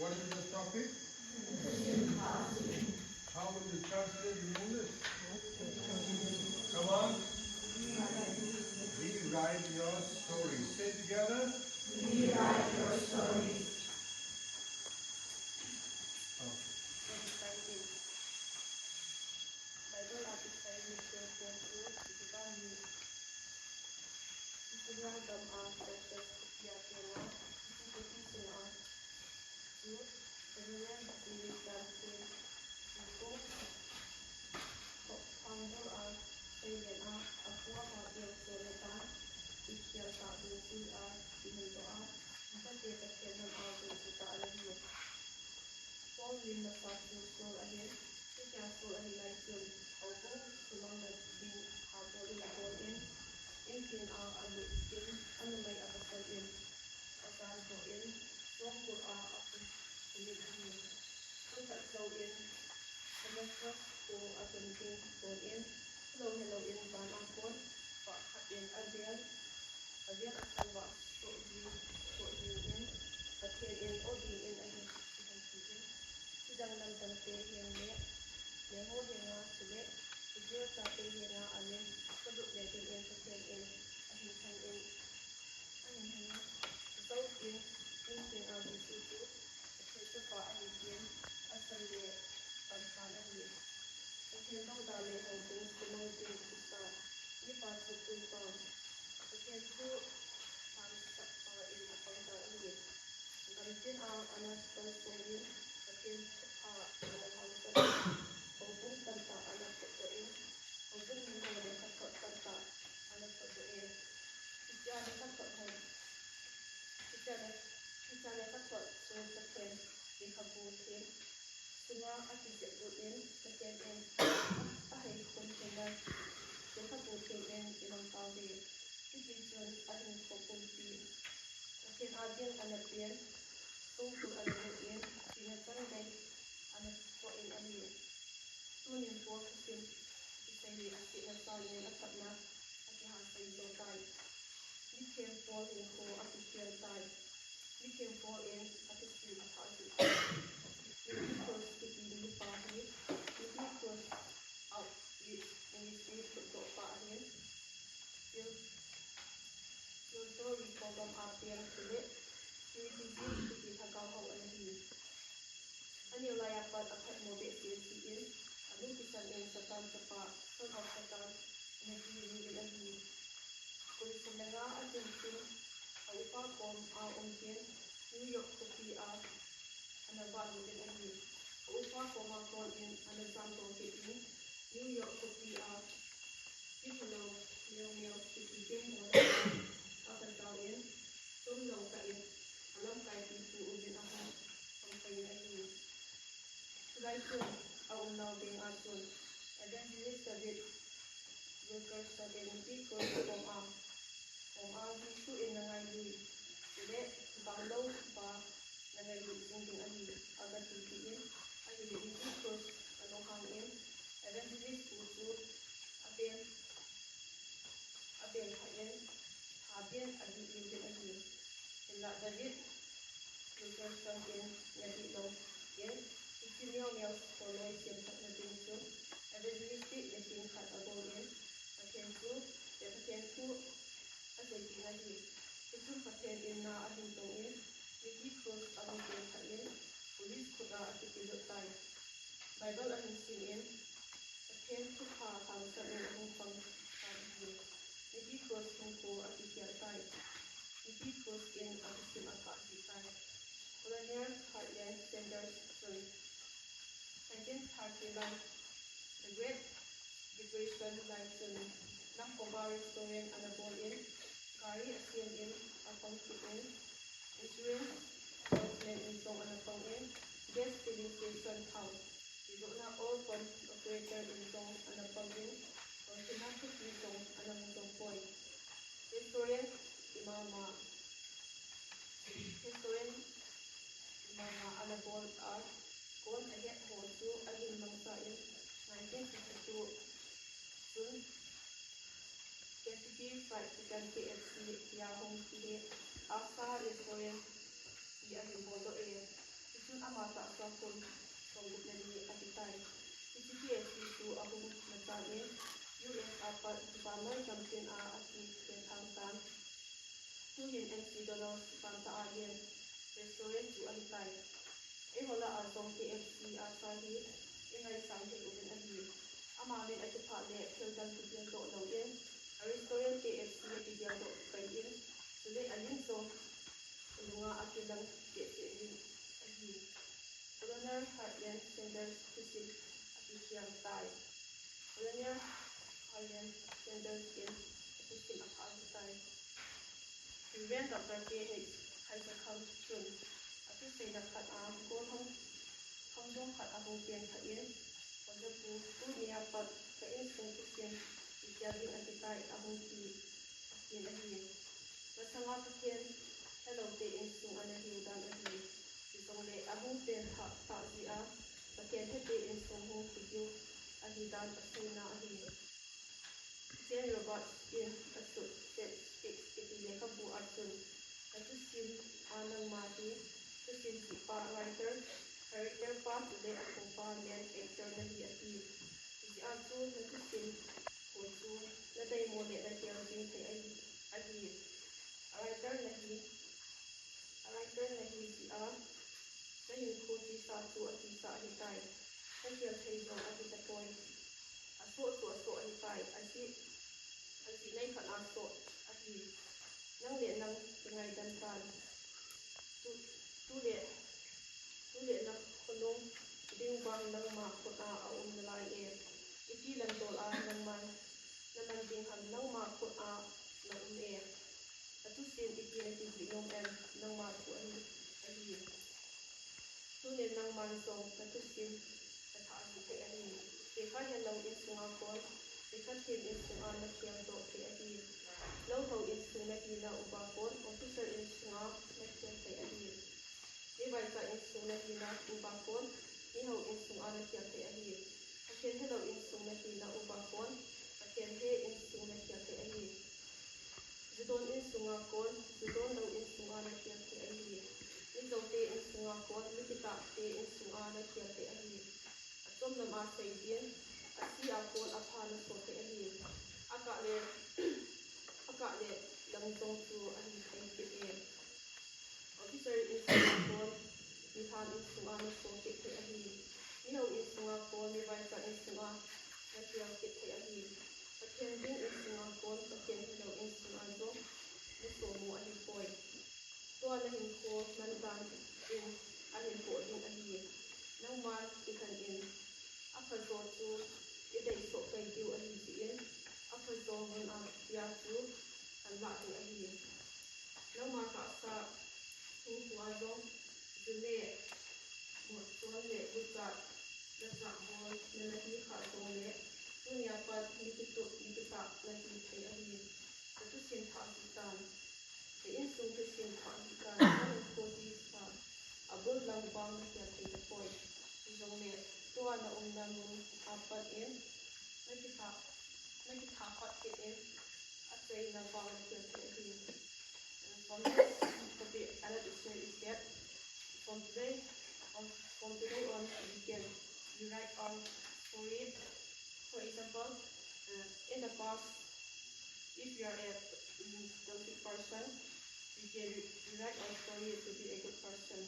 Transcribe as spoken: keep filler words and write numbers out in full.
What is the topic? How will you translate in English? Come on. Rewrite your story. Say together. Rewrite your story. Okay. Bible a kisei mite kon chu, Jehovah mi Israel gam a Joseph khopia tenga, Egypt sunga chu, Israel Jerusalem te, Jacob, Phangbol a, Seilen a, apu apa piang chona tan, ikhel ta bung chu a, imun to a, Jate Pathen nam a bung chu ta a la hi. Paul lim masa chu Saul ahin, hitia Saul ahi lai chun, houbung sumang na ding habol in abol in, in tin a alut in, anumei apasal in, ajan doh in, songkul a apu, pumit ahi. Kum khat jou in, Damascus kho atun ding kon in, helou helou in van a kon, pah khat in avel, avel asang va soh jing, soh jing in, Pathen in o ding in ahi, ahi ti in. Chidang lamdang te heng le, leng ho henga chule, Israel chate henga amin, kalut le ding in Pathen in, ahin thang in, ahin thang in, jou in, in tin a Jesu chu, Pathen chapa ahi tin, asam le, panpan ahi. Pathen dongda le houbung sumang ding kisa, mipa chu tuipang. Pathen thu hangsah pa in apang tan ahi. Gamtin a ana kalsong in, Pathen thupha ana hangsah in, houbung tamtah ana phutdoh in, houbung miho le khathot tamtah ana phutdoh in. Hiche a le khathot ho, hiche a le, hiche a le khathot chu Pathen lekhabu theng sunga akijep lut in, Pathen in aheikhum thei nai, lekhabu theng in imang tauve. Hiti chun ahinkho pumpi Pathen a ding ana pen, songkul ana lut in, thina chang dei ana toh in ahi. Tunin Paul thusim kisei hi asetna sangin athahna akihasei jou tai. Mitheng Paul hinkho akikhel tai. Mitheng Paul in akisim athah jeh in, Mickey Cruz kiti mipa hi, Mickey Cruz Outreach Ministry phutdoh pa ahin, Pil-, Puerto Rico gam a peng chule Spiritism kiti lhagao hou ana hi. Aneo laiya pat aphatmo behseh jeh in, alung kisam in Satan chapa, son of Satan, ana ji jing in ahi. Kum som le nga a chun chun, a upa koma um in, New York khopi a ana vahlut in ahi. A upa koma kon in ana jam doh kit in, New York khopi a, Buffalo Neo Neo kiti geng hon a, akajao in, chomlou tah in, alamkai pipu uvin ahung pang pai in ahi. Chulai chun, aumnau geng a chun, Evangelist David Wilkerson in Mickey Cruz koma, koma Jesu in nangailui, chule vanglou pa nangailui jing ding ahi, agati tin, ahile Mickey Cruz alunghang in, Evangelist pu chu aven, aven khat in, aven adih in tin ahi. Hinla David Wilkerson in nadih lou in, hiche Neo Neo kholoi semkhatna ding chu evangelistic mission khat abol in, Pathen thu, Pathen thu asei ding ahi. Hichun Pathen in na ahin tong in, Mickey Cruz amu peng khat in, police khut a akipelut tai. Bible ahin sim in, Pathen thupha hangsah in ahung pang tan ahi. Mickey Cruz hinkho akikhel tai. Mickey Cruz in akisim akah jeh tai. Colonel Carlton Sanders chun nineteen thirty lai, The Great Depression lai chun, lamkoma restaurant ana bol in, gari asem in, apang kit in, insurance salesman in jong ana pang in, gas filling station thao tijohna oil pump operator in jong ana pang in, lolhinna thupi jong ana mu jong poi. Restaurant imama, restaurant imama ana bol a, kon ahet ho chu ahin mangcha in, nineteen fifty-two chun Kentucky Fried Chicken, K F C, tia hung kihe a, Asa Restaurant ti ahin boldoh e. Ama tahsa kum somgup le ni ahitai. Hiche K F C chu ahung na chan in U S a pat vannoi gamtin a akikhel thang tan. Tuhin McDonald's vantah a lien restaurant chu ahitai. Eiho lah a jong K F C a sa hi ingaisang thei uvin ahi. Ama min akiphah le thil dang kigel doh lou in, a restaurant K F C akigel doh pai in, chule alim jong lunga akilang behseh uvin ahi. Colonel Harland Sanders thusim akikhel tai. Colonel Harland Sanders in athusim aphah ahitai. Reverend Doctor K H Haisakham chun athuseina khat a gollhang khangdong khat ahung pen khat in, Oja pu, tuni a pat ka insung thusim ikhel ding ahitai ahung ti, atin ahi. Masanga Pathen helou te insung ana hiu dan ahi. Hijongle ahung pen thah, thah jeh a Pathen hete insung hung kidiu ahi dan aseina ahi. Jane Roberts in asut Set Six kiti lekhabu a chun, na thusim a nangma hi thusim jih pa, writer, character pa chule athong pa, main actor nahi ati. Hijeh a chu na thusim ho chu na daimo le na khel jing thei ahi, ahi. A writer nahi, a writer nahi jeh a na hinkho chesa chu achesa ahitai. Na khel thei jong ahi tapoi. Asoh chu asoh ahitai. Ajeh, ajeh nei khat a soh ahi. Nang le nang kingaidam tan. Tu, tu le, tu le na khonung ding vang nangma khut a aum nalai e. Iti lamdol a nangman naman ding ham, nangma khut a na um e. Athusim iti nakijih nom em, nangma thu ahi, ahi. Tunin nangman jong nathusim nathah jih thei ahi. Lekha helou insunga kon, lekha them insunga nakhel doh thei ahi. Lou hou insung nahina uva kon, officer insunga nakhel thei ahi. Mivaicha insung nahina uva kon, mihou insunga nakhel thei ahi. Pathen helou insung nahina uva kon, Pathen he insung nakhel thei ahi. Judon insunga kon, judon lou insunga nakhel thei ahi. Mijoute insunga kon, mikitahte insunga nakhel thei ahi. Achom lam a seidin, ase a kon apha naso thei ahi. Akah le, akah le lam jong chu ahi thei kit e. Officer insunga kon, milham insunga naso kit thei ahi. Mihou insunga kon, mivaicha insunga nakhel kit thei ahi. Pathen ding insunga kon, Pathen helou insunga jong naso mu ahipoi. Tua nahinkho mandan in ahinpoh ding ahi. Nangma kilhen in aphajo chu idei soh pai diu ahi jeh in, aphajo mun a pia chu kanlah ding ahi. Nangma tahsa hinkho a jong, ju le, motchon le guchat, nachah bol, nanahi kha jongle, tunia pat mi kitup, mi kitah nahi thei ahi. Nathusim thah jih tan. Na insung thusim thah jih tan. Nahinkho chesa abul lang vang nakhel thei tapoi. Hijongle, tua naumna mun a pat in, nakitha, nakitha pat kit in, achaina vang nakhel thei ahi. And from this topic, I like to share is that from today, from, from today on, we can rewrite our story. For example, uh, in the past, if you are a, mm, toxic person, we can re-, rewrite our story to be a good person.